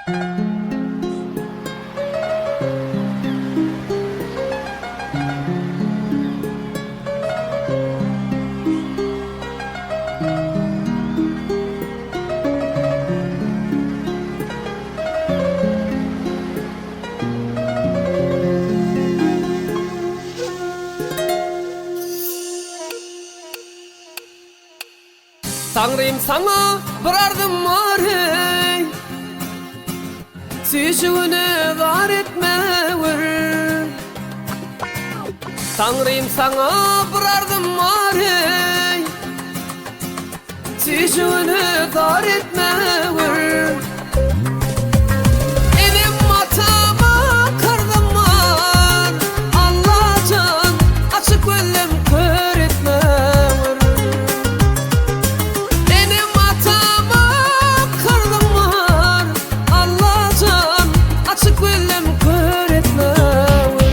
Taňrym saňa bir arzym bar eý Süýjügine zar etmewür Taňrym saňa bir arzym bar eý Süýjügine zar etmewür Enem atama karzym bar Allajan açyk gözlem kör etmewür Enem atama karzym bar Allajan açyk gözlem kör etmewür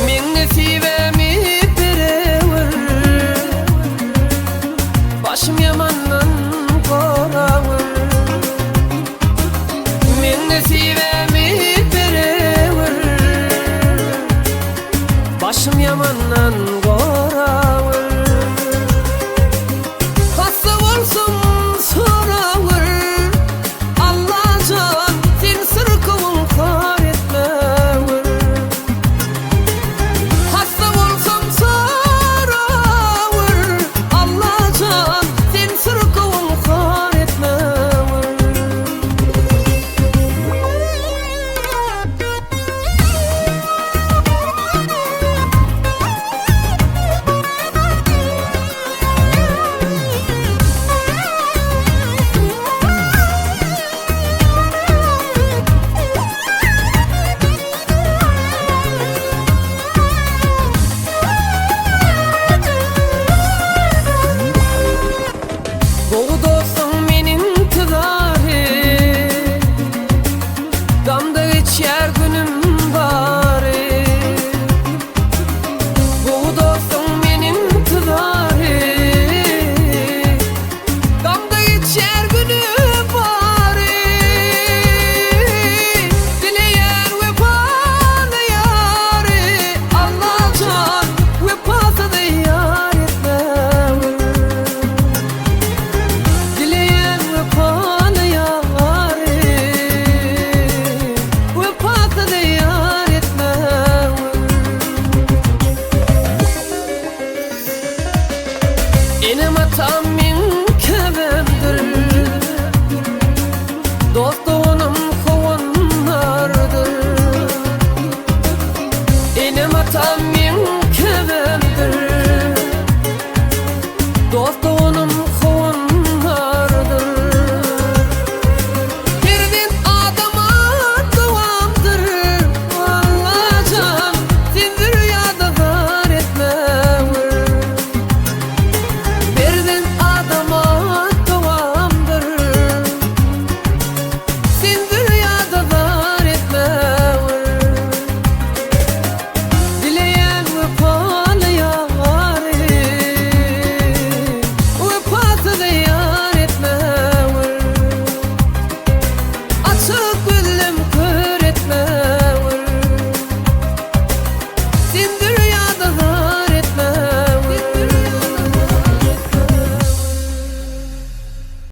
Meň nesibämi berewür Başym ýamandan gorawür Meň nesibämi berewür Başym ýamandan gorawür Hassa bolsam sorawür Allajan sen syrkawyň har etmewür Hassa bolsam sorawür Allajan sen syrkawyň har etmewür. Gowy dostuň men intizary Gamda geçýär günüm bary Gowy dostuň men intizary Gamda geçýär günüm bary Dileýän wepaly ýary Allajan wepasyz ýar etmewür Dileýän wepaly ýary Wepasyz ýar etmewür Enem-atam.